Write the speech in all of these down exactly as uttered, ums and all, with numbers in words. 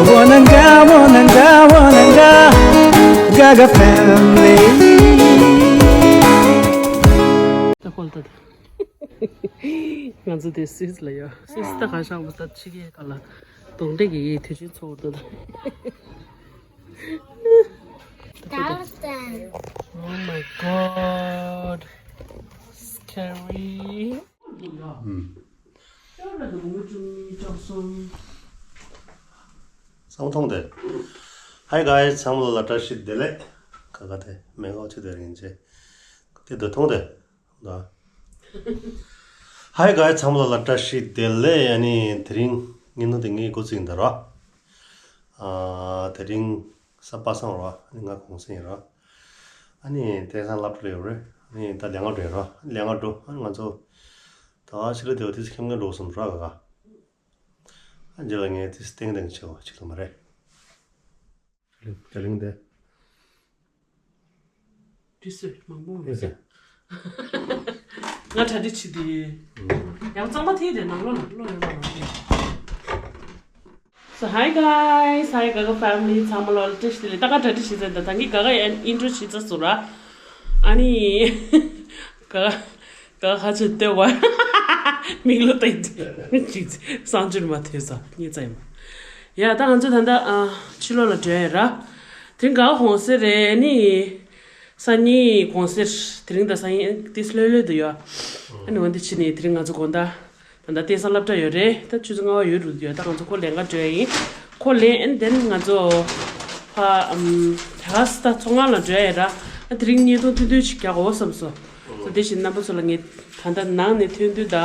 Wananga, wananga, wananga, Gaga family. ད་ཧོལ་ད་ད། ང་ཚོ་དེ་སུད་སི་ལ་ཡོད། སུད་སི་ད་ག་ཤག་མ་ད་ཕྱི་རྒྱལ་ཁག་ལ་གདོན་འདྲེ་གི་དུས་ཆེན་ཚོགས་འདུག་ད། Dolphin. Oh my god. Scary. ཚང་མ་མཐོང་དེ། Hi guys, ཚང་མ་ལ་བཀྲ་ཤིས་བདེ་ལེགས། ཁ་ཁ་དེ་མེ་འགོག་ཆུ་དེ་རིང་ཆེ། དེ་འདི་མཐོང་དེ། ད། Hi guys, ཚང་མ་ལ་བཀྲ་ཤིས་བདེ་ལེགས། ཨ་ནི་དེ་རིང་ངའི་ནང་དེ་ངའི་འགོ་ཚུགས་ཡིན་ད་ར། ཨ། དེ་རིང་གཟའ་པ་སངས་ར། ཨ་ནི་ང་གུང་སེང་ཡིན་ར། ཨ་ནི་དེང་སང་སློབ་གྲྭ་ཡོད་རེད། ཨ་ནི་ད་ལས་ང་འགྲོ་ཡིན་ར། ལས་ང་འགྲོ། ཨ་ནི་ང་ཚོ་ད་ཕྱི་ལ་དེ་བ་དེ་ཚོ་ཁེམ་ཁེམ་འགྲོ་སོང་ར་ག་ག་ཨ་འཇེ་ལ་ངས་དེ་སྟེང་སྟེང་ཆེ་བ་ཆེ་ལ་མ་རེད། དེ་རིང་དེ། དུས་ཚོད་མང་པོ་ཨེ་ཟེར། ང་གྲ་སྒྲིག་བྱེད་དུས། ཡང་གཙང་མ་ཐིག་དེ་ནང་ལོགས་ལ་བློ་ཡོད་མ་རེད། So hi guys, hi Gaga family. ཚང་མ་ལོ་བཀྲ་ཤིས་བདེ་ལེགས། ད་ག་གྲ་སྒྲིག་བྱེད་ཚར་འདུག་ད་གིན་ག་ག་ཡང་ཨིན་ཊྲོ་བྱེད་ཚར་སོང་ར། ཨ་ནི། ག་ག་ཁ་ཆེ་ལྟོས་བ། མིག་ལོ་ཏིག་ཅིག་གསང་སྤྱོད་མ་ཐེབས་ས་ཉེ་ཙམ་ཡིན། ཡ་ད་ང་ཚོ་ད་ལྟ་ཨ་ཕྱི་ལོགས་ལ་འགྲོ་ཡ་ར། དེ་རིང་ག་གོང་སེ་རེད་ནི། སང་ཉིན་གོང་སེ་དེ་རིང་ད་སང་ཉིན་ཏིས་ལྷོད་ལྷོད་དུ་ཡོད། ཨ་ནི་འོན་ཏེ་ཕྱི་ནས་དེ་རིང་ང་ཚོ་དགོང་དག་ད་ལྟ་དེང་སང་སློབ་གྲྭ་ཡོད་རེད། ད་ཆུ་ཚོད་ལྔ་པ་ཡོད་རུ་ཡོད། ད་ང་ཚོ་ཁོ་ལེན་ག་འགྲོ་ཡ་ཡིན། ཁོ་ལེན་ཨན་དེན་ང་ཚོ་ཕ་ཨམ་ད་ག་སི་ད་ཚོང་ཁང་ལ་འགྲོ་ཡ་ཡིན་ར། ཨ་དེ་རིང་བརྙན་ཐུང་ཐུང་ཐུང་ཞིག་རྒྱག་འོ་བསམ་སོང་། སོ་དེ་བཞིན་རྣམ་པ་ཚོ་ལ་ངས་ད་ལྟ་ནང་ནས་ཐོན་དུས་ད་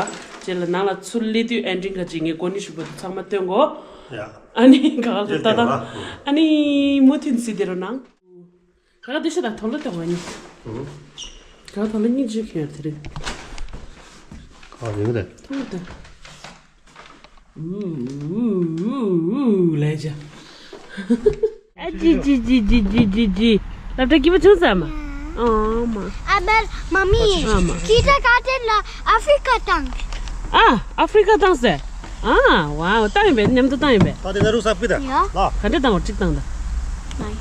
རྗེས་ལ་ནང་ལ་ཚུར་སླེབས་དུས་ཨན་ཌིང་ག་ཅིག་ངས་གོ་ནི་ཞུ་བ་དུ་ཚང་མ་སྟོན་གོ་ཡ། ཨ་ནི་ག་ལ་ད་ད་ཨ་ནི་མུ་མཐུད་སྲིད་དེ་རོ་ནང་། ག་ག་དེ་ཤ་དང་དོ་ལོ་དེ་བ་ནི། ཨུ། ག་ག་དོ་ལོ་གཉིས་བརྗེ་ཁྱེར་དེ་རེད། ག་རེད་རེད། དོ་ལོ་དེ། ཨུ་ཨུ་ཨུ་ཨུ་ལས་བྱ། ཨ་ཅི་ཅི་ཅི་ཅི་ཅི་ཅི་ཅི། སློབ་གྲྭ་སྐྱིད་པོ་བྱུང་ས་མ། ཨ་མ། ཨ་མ། མ་མི། ཨ་མ། ཁྱེད་ཀྱི་ཀ་ཏན་ལ་ཨ་ཧྥི་རི་ཀ་དང་། ཨ། ཨ་ཧྥི་རི་ཀ་བཏང་ཟེར། ཨ། ཝའོ། བཏང་ཡིན་པས། མཉམ་དུ་བཏང་ཡིན་པས། ད་དེ་ན་རུ་ས་ཕི་ད། ཡ། ལ། ག་འདྲས་བཏང་བ་གཅིག་བཏང་ད། ནའི།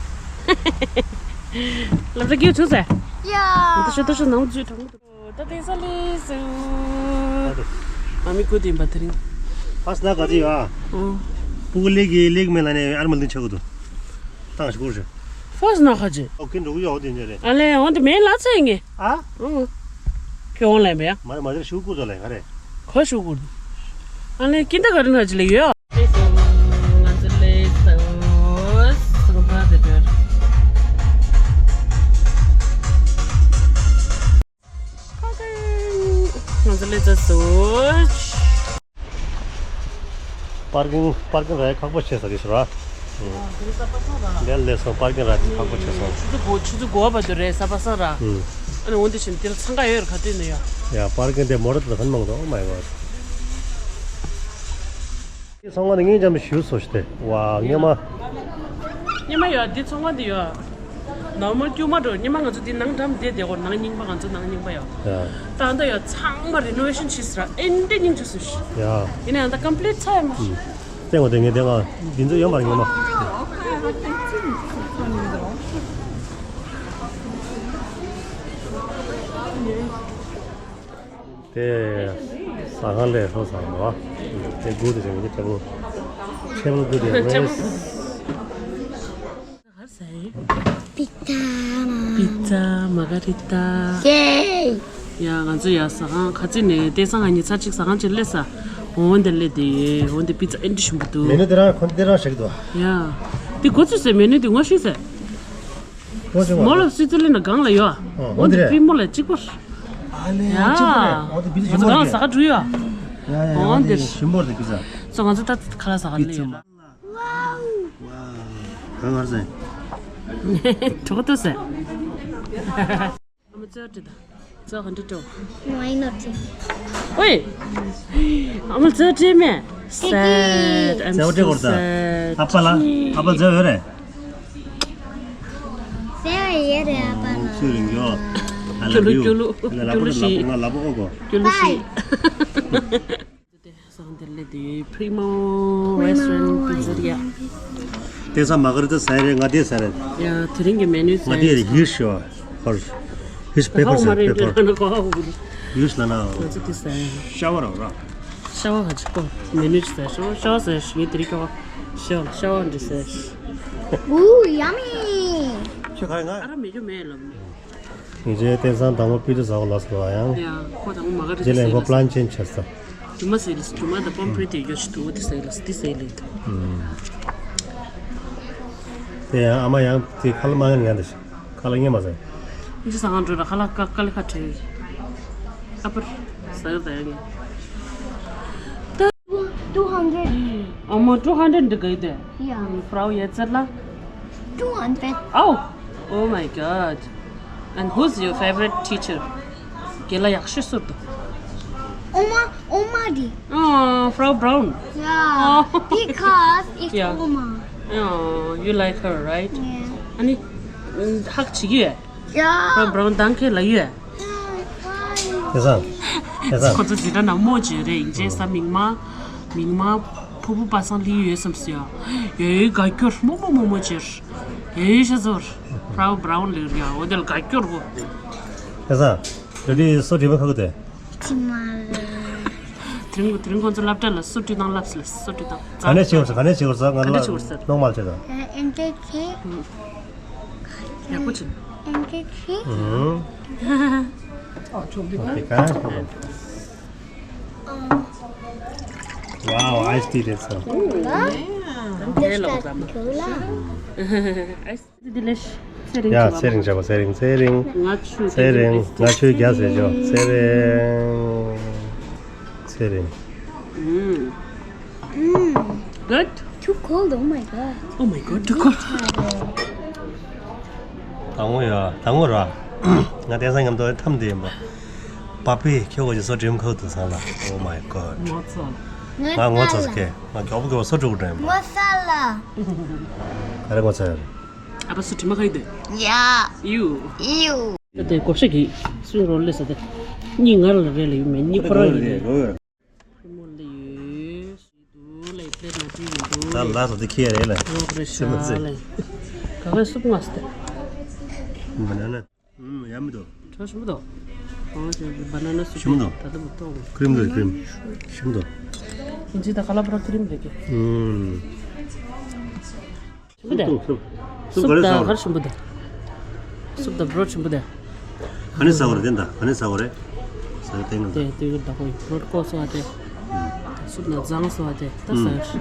སློབ་གྲྭ་སྐྱིད་བྱུང་ཟེར། ཡ། ད་ཤོ་ད་ཤོ་ནང་བརྗོད་དྲང་མོ་འདུག་ད་དེ་ས་ལི་སུ། ཨ་མི་ཀུ་དེ་ཡིན་པ་དེ་རིང་། ཕ་སི་ན་ག་ཚི་ཡ། ཨོ། སྤུ་གུ་ལེགས་ཀྱི་ལེགས་མེད་ལ་ནས་ཨར་མ་ལིན་ཆག་གི་འདུག་ཏང་ཞིག་གུར་ཞིག་ཕ་སི་ན་ཁ་ཅི། ཨོ་ཀིན་འགྲོ་གི་ཡོད་དེ་འདྲ་རེད། ཨ་ལེ་འོན་ཏེ་མེད་ལ་ཚེ་ངེ། ཨ། ཨོ། ཁྱོད་འོང་ལེ་མེད་ཡ། མ་རེད་མ་རེད་ཞུ་གུ་ཚོ་ལེ་ག་རེད། ཁོ་ཞུ་གུ། ཨ་ལེ་ཀིན་ད་ག་རེ་ན་ཅི་ལེ་ཡོད། ང་ཚོ་ལེ་སོ་སོ་ག་དེ་འདྲ། ང་ཚོ་ལེ་ཚ་སོ། པར་ཀིང་པར་ཀིང་ར་ཁག་པོ་ཆེ་ས་རེད་ཟེར་བ། འདི་ལས་སོང་པར་ཀིང་ར་ཁག་པོ་ཆེ་སོང་། ཆུ་ཚོད་དགུ་ཆུ་ཚོད་དགུ་པ་བར་དུ་རེད་ས་པ་སང་ར། ཨ་ནི་འོན་ཏེ་ཕྱིན་འདིར་འཚང་ཁ་ཡོད་ར་ག་དུས་ནས་ཡ། ཡ་པར་ཀིང་དེ་མོ་ཊ་དེ་ལ་ཧན་མང་དོ། Oh my god. སང་ང་ནི་ངའི་འཇམ་ཞུ་སོ་ཞིག་སྟེ། ཝ་སྔོན་མ། སྔོན་མ་ཡོད་འདི་ཚོང་ཁང་འདི་ཡོད། ནོར་མལ་དཀྱུས་མ་འགྲོ་སྔོན་མ་ང་ཚོ་འདི་ནང་འགྲམ་བསྡད་བསྡད་གོ་ནང་རྙིང་པ་ང་ཚོ་ནང་རྙིང་པ་ཡོད། ཡ། ད་ཨ་ད་ཡོད་ཚང་མ་རི་ནོ་ཝེ་ཤན་བྱས་ཟེར་ཨེ་འདྲ་སྙིང་རྗེ་སོ་ཞིག་ཡ། ཡིན་ན་ཡང་ད་ཀམ་པི་ལིཊ་ཚར་ཡོད་མ། ལྟས་ངོ་དེ་ངས་དེ་ང་འདི་ཚོ་ཡོད་མ་རེད་སྔོན་མ། དེ་ཟ་ཁང་ལས་ལྷོ་ཟ་ཁང་རེད་བ། དེ་good དེ་རེད། ཊེ་བལ་ཊེ་བལ་good དེ་རེད། པི་ཙ། པི་ཙ་མ་ག་རི་ཏ། ཡེ། ཡ་ང་ཚོ་ཡ་ཟ་ཁང་ཁ་ཚིག་ནས་དེང་སང་ང་གཉིས་ཚར་གཅིག་ཟ་ཁང་ཅིག་སླེབས་ས། འོན་ཏེ་སླེབས་དེ་འོན་ཏེ་པི་ཙ་ཨེ་འདྲ་ཞིམ་པོ་འདུག་མེ་ནུ་དེ་རང་ཁོ་དེ་རང་བཞག་གི་འདུག་ཡ། དེ་གོ་ཚོད་ཟེར་མེ་ནུ་དེ་ངོ་ཤེས་ཟེར། ངོ་ཤེས་མོ་ལ་སུའི་ཙི་ལན་ན་གང་ལ་ཡོད། འོན་ཏེ་པི་མོ་ལ་གཅིག་པར། ཨ་ལེ་ཡ། གཅིག་པར་འོན་ཏེ་པི་ཙ་ཞིམ་པོ་རེད། ང་ཚོ་གང་ལ་ཟ་ཁ་འགྲོ་ཡོད། ཡ་ཡ་འོན་ཏེ་ཞིམ་པོ་རེད་པི་ཙ། སོ་ང་ཚོ་ད་ཁ་ལག་ཟ་ཁ་སླེབས་ཡོད། ཝའོ། གང་ངར་ཟེར། གྲོགས་ཏོ་ཟེར། ཨ་མ་ཙེ་བ་དྲི་ད། ཙེ་བ་ག་འདྲ་སྤྲོ། Why not? ཨོའི། ཨ་མ་ཙེ་བ་སྤྲད་མེད། Sad. I'm so sad. ཙེ་བ་སྤྲད་དགོས་ད། ཨ་ཕ་ལ། ཨ་ཕ་ཙེ་བ་ཡོད་རེད། ཙེ་བ་ཡོད་རེད་ཨ་ཕ་ལ། ཚུལ་རིང་གོ། I love you. ཀྱུ་ལུ་ཀྱུ་ལུ་ཀྱུ་ལུ་ཤི། ང་ལ་པོ་ཨོ་གོ། ཀྱུ་ལུ་ཤི། Bye. སང་དེ་ལས་དེ་Primo Western Pizzeria། དེ་ས་མ་གར་དེ་ཟ་རེད། ང་དེ་ཟ་རེད། ཡ་དེ་རིང་གི་མེ་ནུ་ཟ་ང་དེ་རེད། ཡིར་ཤོ་ཧོར་ཧིས་པེ་པར་ཟ་པེ་པར། ཡིར་ལ་ན། ང་ཚོ་དེ་ཟ་ཡ། ཤ་བ་ར་ར། ཤ་བ་ཧ་ཅི་ཀོ་མེ་ནུ་ཅི་ཟ་ཤོ་ཤ་བ་ཟ་ཤི་ངི་དེ་རིང་ཀ་བ་ཤ་བ་ཤ་བ་འདི་ཟ་ཤི། Ooh, yummy. ཁྱོད་ག་རེ་ང་ཨ་ར་མེ་ཇོ་མེ་ལོ། ངེད་ཀྱིས་དེང་སང་དང་པོ་པི་ཙ་ཟ་བ་ལ་སོགས་ཡང་། ཡ་ཁོ་དང་པོ་མ་ག་རེ་རྗེས་ལ་ཟེར་ཁོ་ལ་པི་ལན་ཅེན་ཇི་བྱས་ས། རྒྱུ་མ་ཟེར་ལ་རྒྱུ་མ་དང་པོམ་ཕི་རི་ཏི་ཡོད་ཅི་འདུག་དེ་ཟེར་ལ་དེ་ཟེར་ལ་ཡོད། དེ་ཡང་ཨ་མ་ཡང་དེ་ཁ་ལག་མ་ངན་ངན་དེ་ཤི་ཁ་ལག་ངན་མ་ཟེར། འདི་ཟ་ང་འགྲོ་ལ་ཁ་ལག་ཀ་ཀ་ལི་ཁ་ཁྲེ། ཨ་པར་ཟ་ཡོད་ད་ཡ་ངས། Two hundred. ཨ་མ་two hundred འདི་ག་ཡོད་དེ། Yeah. Frau Yetzerla. Two hundred. Oh, oh my God. And who's your favorite teacher? རྒན་ལགས་ཡག་ཤོས་སུ་འདུག Oma, Oma di. Oh, Frau Braun. Yeah, oh. Because it's yeah. Oma. Oh, you like her, right? Yeah. ཨ་ནི་ཧག་བྱེད་ཀྱི་ཡོད། Yeah. Frau Braun དང་ཁེ་ལ་ཡོད། དེ་སང་། དེ་སང་། ཁོ་ཚོ་འཛིན་གྲྭ་ནང་རྨོ་བྱེད་རེད། ཡིན་ཅེས་ས་མིག་མ། མིག་མ། ཕུ་བོ་པ་སང་ལི་ཡོད་བསམ་སི་ཡ། ཡོད་ཡོད་དགའ་སྐྱོར་རྨོ་རྨོ་རྨོ་རྨོ་བྱེད། ཡོད་ཡོད་ཤ་ཚོར། Frau Braun ལེར་ཡ་འོ་དེ་ལ་དགའ་སྐྱོར་གོ་དེ་སང་། རེ་ཌི་སོ་དྲི་མ་ཁ་གོ་དེ། དྲི་མ་རེད། དྲིན་གོ་དྲིན་ཁོ་ཚོ་སློབ་གྲྭ་ལ་སོ་དྲི་དང་ལབ་སི་ལ་སོ་དྲི་དང་། ག་ནས་བྱེད་དགོས་ས་ག་ནས་བྱེད་དགོས་ས་ང་ལ་ག་ནས་བྱེད་དགོས་ས་རྣོ་མ་བྱེད་དང་། ཨེན་ཏེ་ཁེ། ཡག་པོ་བྱེད། And the tea? Mm-hmm. Oh, çok güzel. Wow, iced tea that's all. Cola? Just got cola. Ice tea delish. ཡ་ཚེ་རིང་བྱ་བ་ཚེ་རིང་ཚེ་རིང་ཚེ་རིང་ང་ཆུ་རྒྱ་ཟེར་ཇོ་ཚེ་རིང་ཚེ་རིང་ཚེ་རིང་། Good? Too cold, oh my god. Oh my god, too cold. དང་པོ་ཡ་དང་པོ་ར། ང་བསྟན་སྲིད་མཉམ་དུ་འཐམས་ཏེ་ཡིན་པ། པ་པི་ཁྱོད་ཀྱི་སོ་ཌི་ཡམ་ཁོག་ཏུ་སོང་ལ། Oh my god. ངོ་ཚ། ང་ངོ་ཚ་ཟེར་གི་ང་མགྱོགས་པོ་མགྱོགས་པོ་སོ་དྲུག་འགྲོ་ཡིན་པ། ངོ་ཚ་ལ། ག་རེ་ངོ་ཚ་ཡ་རེད། ཨ་ཕ་སུ་དྲི་མ་ཁ་ཡི་དེ། ཡ། ཡུ། ཡུ། དེ་བགོ་བཤའ་གི་སུན་རོ་ལེ་ས་དེ། གཉིས་ངར་ལ་རེ་ལ་ཡུ་མེ་གཉིས་ཁོ་ར་ཡི་དེ། ད་ལ་ས་དེ་ཁྱེར་རེད་ལ། ཨོ་རེ་ཤ་ལེ། ག་ག་སུབ་ངས་ཏེ། Banana. ཨུམ་ཡ་མི་འདུག་ཁྲ་ཞིམ་པོ་འདུག་ཨོ་ཞིམ་པོ་འདུག Banana soup. ཞིམ་པོ་འདུག་ད་ལྟ་མི་ཐོག་ཁྲིམ་འདུག་ཁྲིམ། ཞིམ་པོ་འདུག་ཨིན་ཇི་ད་ག་ལ་བ་ར་ཁྲིམ་འདུག་གི་ཨུམ། ཞིམ་པོ་འདུག་སུབ་སུབ་ག་རེ་ཟ་བ་རེད། སུབ་ད་ག་རེ་ཞིམ་པོ་འདུག་སུབ་ད་བྲོ་ཞིམ་པོ་འདུག་ག་ནས་ཟ་བ་རེད་དེ་འདྲ་ག་ནས་ཟ་བ་རེད། ཟ་གི་སྟེང་ན་དེ་དུས་ཀྱི་བདག་པོ་ཡིན་བྲོ་ཀོ་སོ་དེ། སུབ་ན་ཛང་སོ་དེ་ད་ཟ་གི་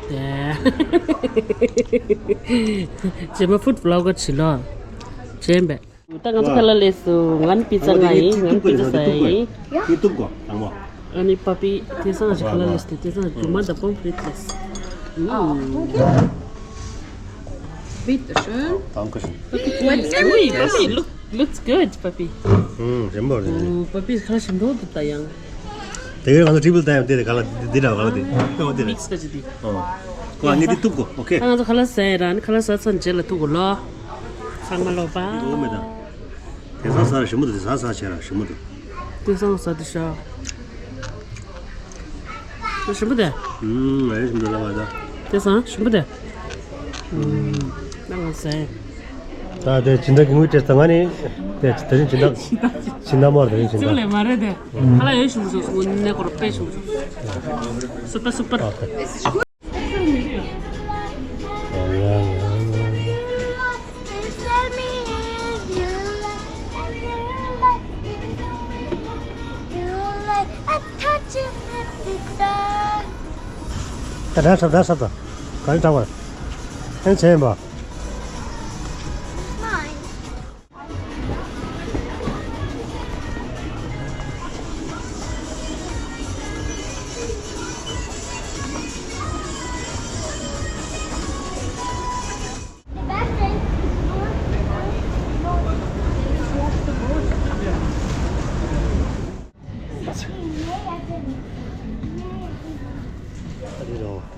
དེ། རྗེས་མ་ཕུད་བློག་ག་ཕྱི་ལོགས་བྱས་པས། ད་ང་ཚོ་ཁ་ལག་ལས་སུ་ང་ནི་པི་ཙ་ང་ཡིན། ང་ནི་པི་ཙ་ཟ་ཡིན། ཡ། ཨ་ནི་པ་པི་དེང་སང་ཞིག་ཁ་ལག་ལས་སུ་དེང་སང་རྒྱུ་མ་དང་པོམ་ཕི་རི་ཏི་ལས་སུ། Bitte schön. Dankeschön. What is it? Look, looks good, Papi. ཨུམ་རིམ་པར་རིམ། པ་པི་ཁ་ལག་ཞིམ་པོ་འདུག་ད་ཡང་། དེ་གའི་ང་ཚོ་ཊི་བི་ལ་ལྟ་ཡང་དེ་ཁ་ལག་འདི་འདྲ་ཁ་ལག་འདི་ཨོ་དེ་རེད། Mix ཀ་ཅི་འདི། ཨོ་ཁོ་ཨ་ནི་འདི་གཏུབ་དགོས། ཨོ་ཁེ། ད་ང་ཚོ་ཁ་ལག་ཟས་ར་ནི་ཁ་ལག་ཟ་ཚར་རྗེས་ལ་ཐུག་གོ་ལོ། ཚང་མ་ལོ་པ། འདི་འོ་མེད་ད། དེང་སང་ཟ་ར་ཞིམ་པོ་འདུག་དེང་སང་ཟ་ར་ཞིམ་པོ་འདུག་དེང་སང་ཟ་དེ་ཤ། ཞིམ་པོ་དེ། ཨུམ་ཨེ་ཞིམ་པོ་ལ་བ་ད། དེང་སང་ཞིམ་པོ་དེ། ཨུམ་ད་ང་ཟ། ད་དེ་སྦྱིན་བདག་གི་དངུལ་སྤྲད་ད་ང་ནི། དེ་དེ་རིང་སྦྱིན་བདག་སྦྱིན་བདག་མོར་དེ་རིང་སྦྱིན་བདག་ཅུང་ལས་མ་རེད་དེ། ཁ་ལག་ཡོད་ཞིམ་པོ་བྱུང་སོང་ནས་སྐོར་དཔེ་ཞིམ་པོ་བྱུང་། སུ་པར་སུ་པར། ད་ད་ཧྲབ་ད་ཧྲབ་ད། ག་རེ་དྲག་པ། ཨེ་བྱས་ཡིན་པ།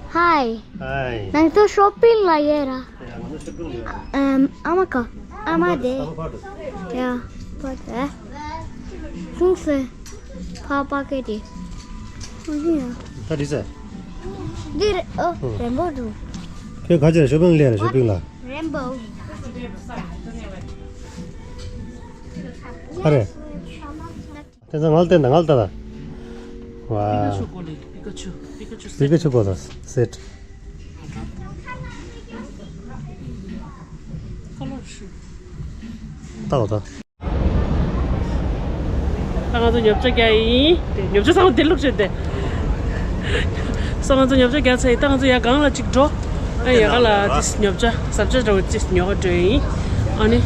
Hi. Hi. ནང་དུ་ཤོ་པིང་ལ་ཡོད་ར། ཨམ་ཨ་མ་ཀ་ཨ་མ་དེ། ཡ། པ་དེ། ཁུང་སེ། ཕ་པ་ཀེ་དེ། ཨ་ནི་ཡ། ད་འདི་ཟེར། འདི་རེད། ཨོ། ཨོ། རེན་བོ་འདུག་ཁྱོད་ག་ཅེ་ཤོ་པིང་ལས་རེད། ཤོ་པིང་ལ། རེན་བོ། ག་རེ། དེ་ཚོ་ངལ་བསྟན་དང་ངལ་ལྟ་ད། ཝ། པི་ཀ་ཆུ་གོ་ལེ། པི་ཀ་ཆུ། པི་ཀ་ཆུ། པི་ཀ་ཆུ་གོ་ལ་སེ་ཊི། ཁ་ལོར་ཤུ། ལྟ་བ་ད། ད་ང་ཚོ་ཉོ་ཆ་རྒྱག་ཡིན། དེ་ཉོ་ཆ་ཚང་མ་དེ་བླུགས་བྱས་ཏེ། སོ་ང་ཚོ་ཉོ་ཆ་རྒྱག་ཚར་ཡིན། ད་ང་ཚོ་ཡར་སྒང་ལ་གཅིག་འགྲོ། ཨ་ཡར་སྒང་ལ་ཏིས་ཉོ་ཆ་ཟབ་ཆ་འདྲ་བོ་ཏིས་ཉོ་ག་འགྲོ་ཡིན། ཨ་ནི།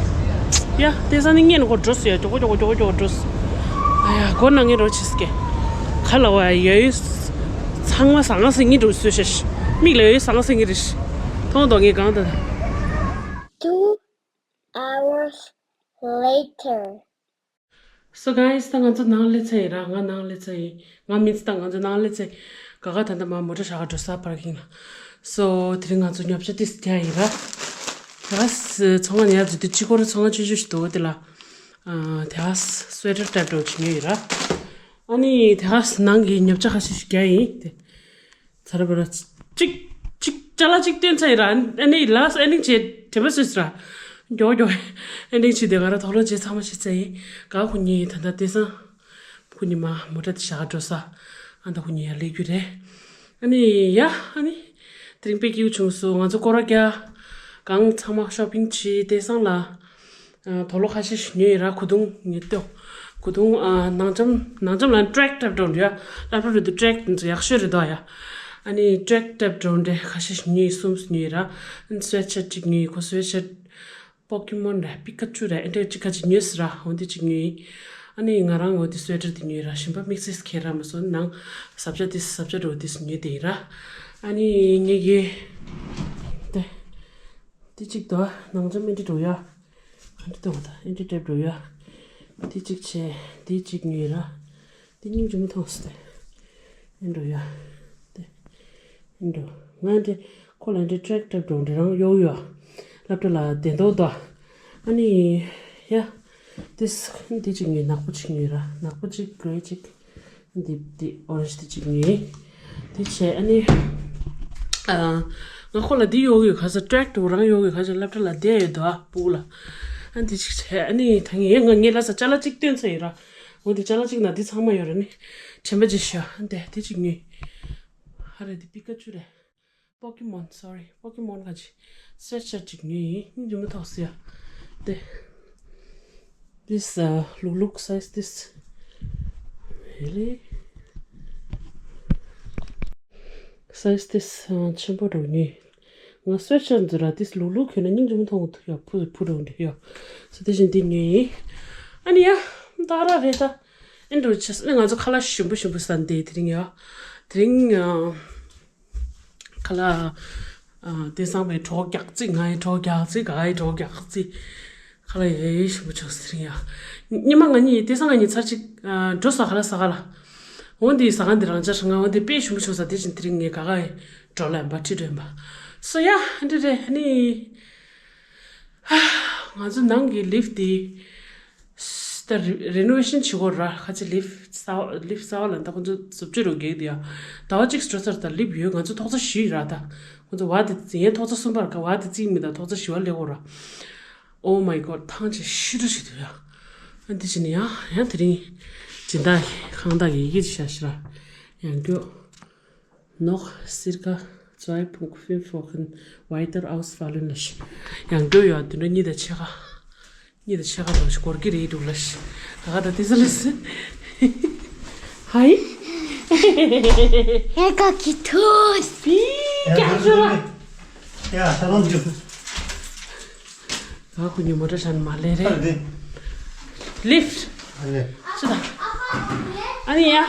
ཡ་དེ་ས་ནི་ངས་ནི་ཁོ་འགྲོ་སོ་ཡ། མགྱོགས་མགྱོགས་མགྱོགས་མགྱོགས་འགྲོ་སོ། ཨ་ཡ་སྒོ་ནང་ངས་འགྲོ་ཆིས་ཀེ། ཁ་ལ་བ་ཡ་ཡོད། ཚང་མ་ཟང་ཟིང་ངི་འགྲོ་སོ་ཤ་ཤ། མིག་ལ་ཡོད་ཟང་ཟིང་ངི་རེ་ཤ། མཐོང་དོ་ངས་གང་ད། Two hours later. So guys, ད་ང་ཚོ་ནང་སླེབས་ཚར་ཡིན་ར། ང་ནང་སླེབས་ཚར་ཡིན། ང་མིན་ད་ང་ཚོ་ནང་སླེབས་ཚར་ཡིན། ག་ག་ད་ལྟ་མ་མོ་ཊ་བཞག་ག་འགྲོ་ས་པར་ཀིང་ལ། So དེ་རིང་ང་ཚོ་ཉོ་ཆ་ཏིས་རྒྱག་ཡིན་ར། ད་ཚོང་ཁང་ནས་ཡར་འཛུལ་དུས་ཕྱི་སྐོར་ཚོང་ཁང་ཆུང་ཆུང་ཞིག་འདུག་དེ་ལ། ཨ་དེ་སུ་ཝེ་ཊར་ཊའིབ་འདྲ་བོ་བྱེད་མྱོང་ཡོད་ར། ཨ་ནི་དེ་ནང་གི་ཉོ་ཆ་ཁ་ཤས་ཤིག་རྒྱག་ཡིན་དེ། ཚ་ར་བ་ར། གཅིག་གཅིག་ཅ་ལག་གཅིག་བཏོན་ཚར་ཡིན་ར། ཨ་ནི་ལཱསི་ཊི་ཨེན་ཌིང་བྱས་དྲན་པ་གསོས་སོང་ར། མགྱོགས་མགྱོགས་ཨེན་ཌིང་བྱས་དེ་ང་ར་དོགས་སློང་བྱས་ཚང་མ་བྱས་ཚར་ཡིན། ག་ཁོ་གཉིས་ད་ལྟ་དེང་སང་ཁོ་གཉིས་མ་མོ་ཊ་དེ་བཞག་ག་འགྲོ་ས། ཨ་ད་ཁོ་གཉིས་ཡར་སླེབས་རྒྱུ་རེད། ཨ་ནི་ཡ་ཨ་ནི་དེ་རིང་དཔེ་སྐྱིད་པོ་བྱུང་སོང་། ང་ཚོ་སྐོར་ར་རྒྱག་གང་ཚང་མ་ཤོ་པིང་བྱས་དེང་སང་ལ། ཨ་དུག་ལོག་ཁ་ཤས་ཤིག་ཉོས་ཡིན་ར། གོས་ཐུང་ཉོས་ཏོ། གོས་ཐུང་ཨ་ནང་འཇམ་ནང་འཇམ་ལ་ཊེག་ཊེབ་འདྲ་བོ་འདྲ་ཡ། སློབ་གྲྭ་རེད་འདུག་ཊེག་དེ་ཚོ་ཡག་ཤོས་རེད་འདུག་ཡ། ཨ་ནི་ཊེག་ཊེབ་འདྲ་བོ་འདྲ་ཁ་ཤས་ཤིག་ཉོས་ཡིན། གསུམ་ཉོས་ཡིན་ར། ཨ་ནི་སུ་ཝེ་ཊི་ཤར་ཊི་གཅིག་ཉོས་ཡིན། ཁོ་སུ་ཝེ་ཊི་ཤར་ཊི་པོ་ཀི་མོན་རེད། པི་ཀ་ཅུ་རེད། ཨེ་འདྲ་གཅིག་ཁ་ཅིག་ཉོས་སོང་ར། འོ་འདི་གཅིག་ཉོས་ཡིན། ཨ་ནི་ང་རང་འོ་འདི་སུ་ཝེ་ཊར་འདི་ཉོས་ར། གཞན་པ་དམིགས་བསལ་གང་ཡང་རག་མ་སོང་། ནང་ཟབ་ཆ་འདི་ཟབ་ཆ་འདྲ་བོ་འདི་ཉོས་དེ་ཡིན་ར། ཨ་ནི་ངས་ཀྱི་དེ། འདི་གཅིག་དང་ནང་འཇམ་ཨེ་འདྲ་འདྲ་བོ་ཡ། ཨ་འདྲ་འདྲ་བོ་དང་ཨེ་འདྲ་འདྲ་འདྲ་བོ་ཡ། འདི་གཅིག་བྱས་འདི་གཅིག་ཉོས་ར། འདི་སྙིང་རྗེ་མོ་མཐོང་སོང་སྟེ། ཨེ་འདྲ་ཡ། དེ། ཨེ་འདྲ། ང་འདི་ཁོ་ལ་འདི་ཊེག་ཊེབ་འདྲ་འདི་རང་གཡོག་ཡོད། སློབ་གྲྭ་ལ་བསྡད་མདོག་འདུག་ཨ་ནི། ཡ། འདི་འདི་གཅིག་ཉོས། ནག་པོ་གཅིག་ཉོས་ར། ནག་པོ་གཅིག་གྷེ་རེ་གཅིག་འདི་འདི་ཨོ་རེན་ཇི་འདི་གཅིག་ཉོས། འདི་བྱས་ཨ་ནི། ཨ། ང་ཁོ་ལ་འདི་གཡོག་ཡོད་ག་ས། ཊེག་ཊེབ་རང་གཡོག་ཡོད་ག་ས། སློབ་གྲྭ་ལ་བསྡད་ཡོད་དོ་ཨ་སྤུ་གུ་ལ། ཨ་འདི་གཅིག་བྱས་ཨ་ནི་ད་ངས་ང་ངས་ལ་ས་ཅ་ལག་གཅིག་བཏོན་ཚར་ཡོད་ར། འོ་འདི་ཅ་ལག་གཅིག་ན་འདི་ཚང་མ་ཡོད་ར་ནི། དྲན་པ་ཅིག་ཤོག་འདི་འདི་གཅིག་ཉོས། ཧ་རེ་འདི་པི་ཀ་ཅུ་རེད། པོ་ཀི་མོན། སོ་རི། པོ་ཀི་མོན་ག་ཅིག་སུ་ཝེ་ཊར་གཅིག་ཉོས་ཡིན། སྙིང་རྗེ་མོ་མཐོང་སོང་ཡ། འདི། This uh, look look size this really size this uh, ཆེན་པོ་འདྲ་བོ་ཉོས། ང་སུ་ཝེ་ཊར་འདི་ར། འདི་ལུག་ལུག་གྱོན་ན་སྙིང་རྗེ་མོ་མཐོང་གི་འདུག་ཡ། ཕུ་ཕུ་འདྲ་བོ་འདི་ཡ། སོ་དེ་བཞིན་འདི་ཉོས་ཡིན། ཨ་ནི་ཡ་ད་ར་རེད་ད། ཨེ་འདྲ་བོ་བྱས་ཨ་ནི་ང་ཚོ་ཁ་ལག་ཞིམ་པོ་ཞིམ་པོ་ཟ་འདི་དེ་རིང་ཡ། དེ་རིང་ཨ། ཁ་ལག་ཨ། དེང་སང་བའི་གྲོད་ཁོག་རྒྱགས་རྩིས། ང་ཡི་གྲོད་ཁོག་རྒྱགས་རྩིས། ག་ཡི་གྲོད་ཁོག་རྒྱགས་རྩིས། ཁ་ལག་ཡ་ཡ་ཞིམ་པོ་བྱུང་སོང་དེ་རིང་ཡ། ཉི་མ་ང་གཉིས་དེང་སང་ང་གཉིས་ཚར་གཅིག་ཨ། འགྲོ་ས་ཁ་ལག་ཟ་ག་ལ། འོ་འདི་ཟ་ཁང་འདི་རང་འཇགས་ང་འོ་འདི་དཔེ་ཞིམ་པོ་བྱུང་ས། དེ་བཞིན་དེ་རིང་ངས་ག་ག་ཡི་འགྲོ་ལ་ཡིན་པ་ཁྲིད་འགྲོ་ཡིན་པ། སོ་ཡ་འདི་རེད་ཨ་ནི། ང་ཚོ་ནང་གི་ལིཕ་འདི། ད་རི་རི་ནོ་ཝེ་ཤན་བྱེད་དགོས་ར། ཁ་ཆེ་ལིཕ་གསར་པ་ལིཕ་གསར་པ་ལ་ད་ཁོང་ཚོ་བཟོ་བཅོས་རོགས་རྒྱག་དེ་ཡ། ཟླ་བ་གཅིག་འགྲོ་ཚར། ད་ལིཕ་ཡོད། ང་ཚོ་ཐོག་ཚ་བཞི་ར། ད་ཁོང་ཚོ་བ་དེ་རྫིག་ཡས་ཐོག་ཚ་གསུམ་པར་ག་བ་དེ་རྫིག་མི་ད་ཐོག་ཚ་བཞི་བ་སླེབས་དགོས་ར། Oh my god ཐང་ཆད་ཤི་འགྲོ་ཞིག་འདུག་ཡ། ཨ་འདི་བྱས་ནས་ཡ་ཡ་དེ་རིང་སྦྱིན་བདག་གི་ཁང་བདག་གི་ཡི་གེ་ཅིག་བཞག་ཤི་ར། ཡང་སྐྱོ། Noch circa zwei Komma fünf Wochen weiter ausfallen ལ་ཤི། ཡང་སྐྱོ་ཡོད། བདུན་ཕྲག་གཉིས་དང་ཕྱེད་ཀ་གཉིས་དང་ཕྱེད་ཀ་ལོ་ཞིག་འགོར་གྱི་རེད་འདུག་ལ་ཤི། ད་ག་ད་དེ་ཚོ་ལ་ཤི། ཧའི། ཨེ་ཀ་གི་ཐུས། པི་ཀྱག་ཤོ་ལ། ཡ་ད་ལོ་འཇུ། ད་ཁོ་གཉིས་མོ་ཊ་ཤན་མ་ལེ་རེད། ལིཕ། ཨ་ནི། ཅི་ད། ཨ་ནི་ཡ། ཨ།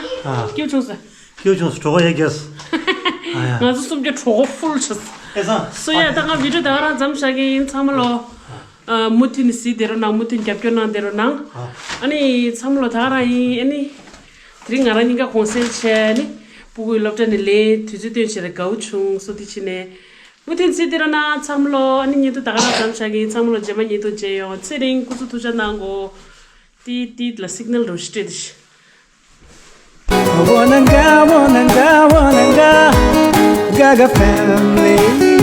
སྐྱིད་བྱུང་ས། སྐྱིད་བྱུང་ས། གྲོད་ཁོག་ཡ་རྒྱས། ཨ་ཡ། ང་ཚོ་གསུམ་གྱི་གྲོད་ཁོག་ཕུལ་ཆགས། ཨེ་ས། སོ་ཡ་ད་ང་བི་ཌིའོ་ད་ག་རང་མཚམས་བཞག་གི་ཡིན། ཚང་མ་ལོ། ཨ། མུ་མཐུད་ནས་གཟིགས་བསྡད་རོགས་གནང་། མུ་མཐུད་རྒྱབ་སྐྱོར་གནང་བསྡད་རོགས་གནང་། ཨ། ཨ་ནི་ཚང་མ་ལོ་ད་ག་རང་ཡིན། ཨ་ནི། དེ་རིང་ང་རང་གཉིས་ཀ་གུང་སེང་བྱས་ནི། སྤུ་གུའི་སློབ་གྲྭ་ནས་ལེན། དུས་ཚོད་བཏོན་བྱས་ལ་དགའ་བོ་བྱུང་སོ། དེ་ཕྱིན་ནས། མུ་མཐུད་གཟིགས་བསྡད་རོགས་གནང་། ཚང་མ་ལོ། ཨ་ནི་ཉིན་ཐོ་ད་ག་རང་མཚམས་བཞག་གི་ཡིན། ཚང་མ་ལོ་རྗེས་མ་ཉིན་ཐོ་མཇལ་ཡོང་། ཚེ་རིང་སྐུ་གཟུགས་ཐུགས་ཅག་གནང་གོ། ཏིས་ཏིས་ལ་སིག་ནལ་རོ་ཤི་སྤྲད་དེ་ཤི། Wananga, wananga, wananga, Gaga family.